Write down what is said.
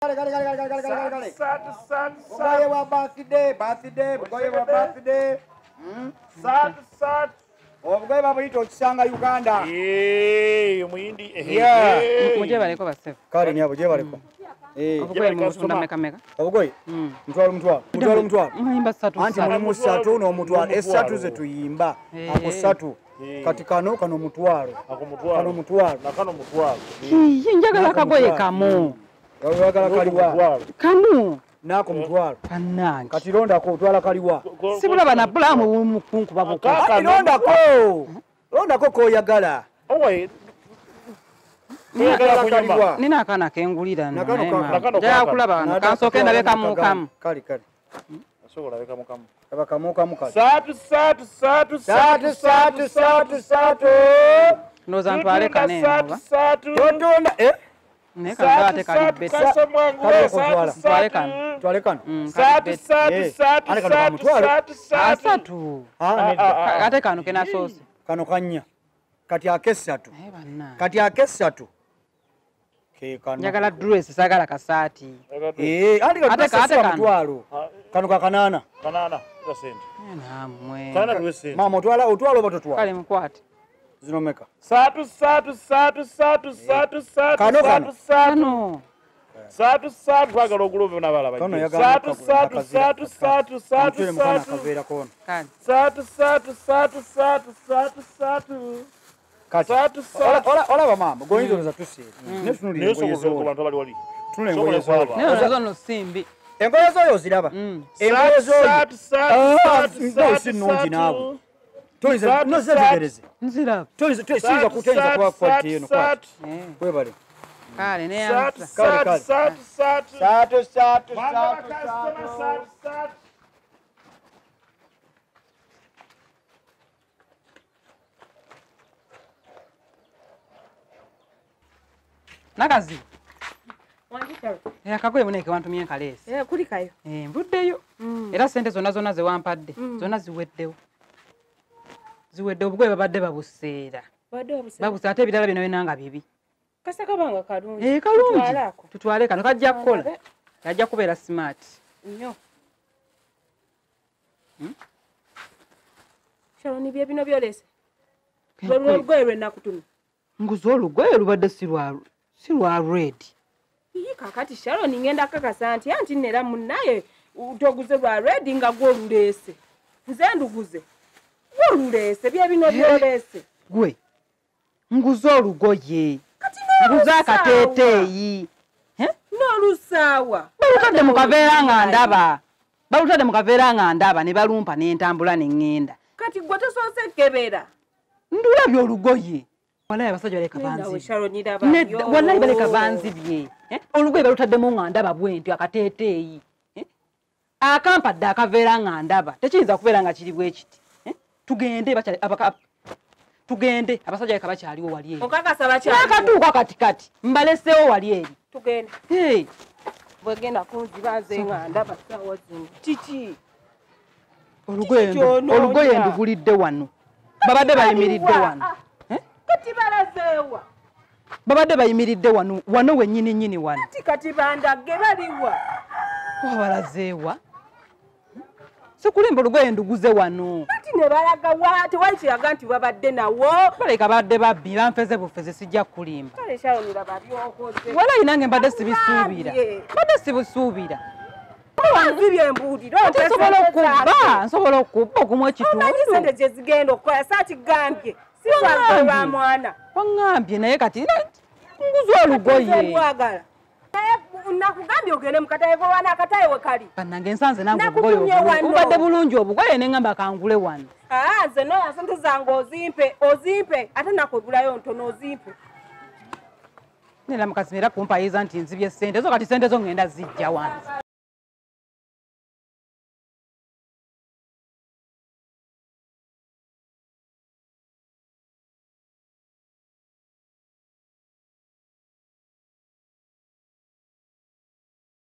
Kale. Bugoye wa birthday, bugoye wa birthday. Satu. Obugoye babuyita okisanga Uganda. Omuyindi. Muje baleko basefu. Kale nyabo je baleko. Obugoye mutunda meka meka. Obugoye? Mutwalo. Mutwalo. Muyimba satu. Anti mulimu satu n'omutwalo. Esatu ze tuyimba. Ako satu. Kati kano kano mutwalo. Ako mutwalo. Kano mutwalo. Na kano mutwalo. Njagala kagoye kamu. Oyagala kaliwa. Kamu. Nako mutwalo. Kanange. Kati londako otwala kaliwa. Sibulaba na bulamu mukunku babuko. Kati londako. Londako koyagala. Owe. Nina akana kengulira njagala kulaba wano kansooke ndabe kamu kamu. Kali kali. Asobola beka mukamu. Kaba kamu kamu kali. Satu satu satu satu satu satu satu. Ndowooza ntwale kane eno. Satu. Tondonda eh? Naye kano ate kali beta. Ntwale kano. Ntwale kano. Satu satu satu satu satu satu. Ate kano kenasoose. Kano kannya. Kati akesatu. Kati akesatu. Njagala dress sagala kasaati. Ate kano mutwalo. Kano ka kanana. Kanana ita sente. Namwe. Kanana tuwe sente. Mama otwala otwala oba totwala. Kale mukwate. Zino meka. Satu satu satu satu satu satu kano kano. Kano. Satu satu twagala ogulove n'abalala bajje. Satu satu satu satu satu satu. Kale. Satu satu satu satu satu satu. Kati. Olaba mama, goyinza oza tuseera. Naye tunulira engoye z'oyo. Tunula engoye z'oyo. Naye ozo nno simbi. Engoye z'oyo oziraba. Engoye z'oyo. Ngoye si nnungi naawe. Toyinza nozetegereze. Nziraba. Toyinza siyinza kutoyinza kuba quality eno kwati. Webale. Kale neyanza. Kale kale. Satu satu. Satu satu satu satu satu. Nakazi. Akagoye muneke wantumye nkaleese. Kulikayo. Nvuddeyo. Era sente zonna zonna ze wampadde zonna ziweddewo. Ziwedde obugoye babadde babuseera. Babuseera ate ebirala bino byonna nga bibi. Kasa kabanga kalungi. Kalungi. Tutwale kano kajja kukola. Kajja kubeera smart. Nnyo. Sharon bye bino byolese. Lwe lwe nakutumye. Nguze olugoye lubadde si lwa red. Kakati Sharon ngenda kakasa nti anti nera munnaye toguze lwa red nga gw'oluleese. Nze nduguze. Gw'oluleese bye bino byolese. Gwe. Nguze olugoye. Kati nguze akateeteeyi. N'olusaawa. Balutadde mu kaveera nga ndaba. Balutadde mu kaveera nga ndaba ne balumpa n'entambula ne ŋŋenda. Kati gwe tosoose kebera. Ndulabye olugoye. Walayi abasajja baleka banzibye. Walayi baleka banzibye. Olugoye balutaddemu nga ndaba bwe ntyo akateeteeyi. Akampadde akaveera nga ndaba. Tekiyinza kubeera nga kiri bwe kiti. Tugende tugende abasajja baleka bakyaliwo wali eri. Okakasa bakyaliwo. Nakatuuka kati kati mbaleseewo wali eri. Tugende. Bwegenda kunziba nze nga ndaba ssaawa zino. Kiki? Olugoye ndugulidde wano. Babadde bayimiridde wano. Kati balazeewa. Babadde bayimiridde wano wano wennyini nnyini wano. Kati kati bandagge baliwa. Balazeewa. Sikulimba olugoye nduguze wano. Kati ne balaga wa tewali kiraga nti babadde nawo. Baleka badde babbi banfeze bufeze sijja kulimba. Kale Sharon laba by'okoze. Walayi nange mbadde sibisuubira. Mbadde sibisuubira. Nzibye mbuulira. Nsobola okubba, nsobola okubba okumu ekitundu. Omanyi ssente gye zigenda okukola saakigambye. Waŋŋambye naye kati nguze olugoye. Nakugambye ogende mu katale wana akatale we kali. Bannange nsanze nange obugoye obubadde bulungi obugoye ne ŋŋamba kangule wano. Nze noya ssente zange ozimpe ozimpe ate nakwegulayo ntono ozimpe. Nera mukazi era kumpayiza nti nzibye ssente zo kati ssente zo ŋŋenda zijja wano.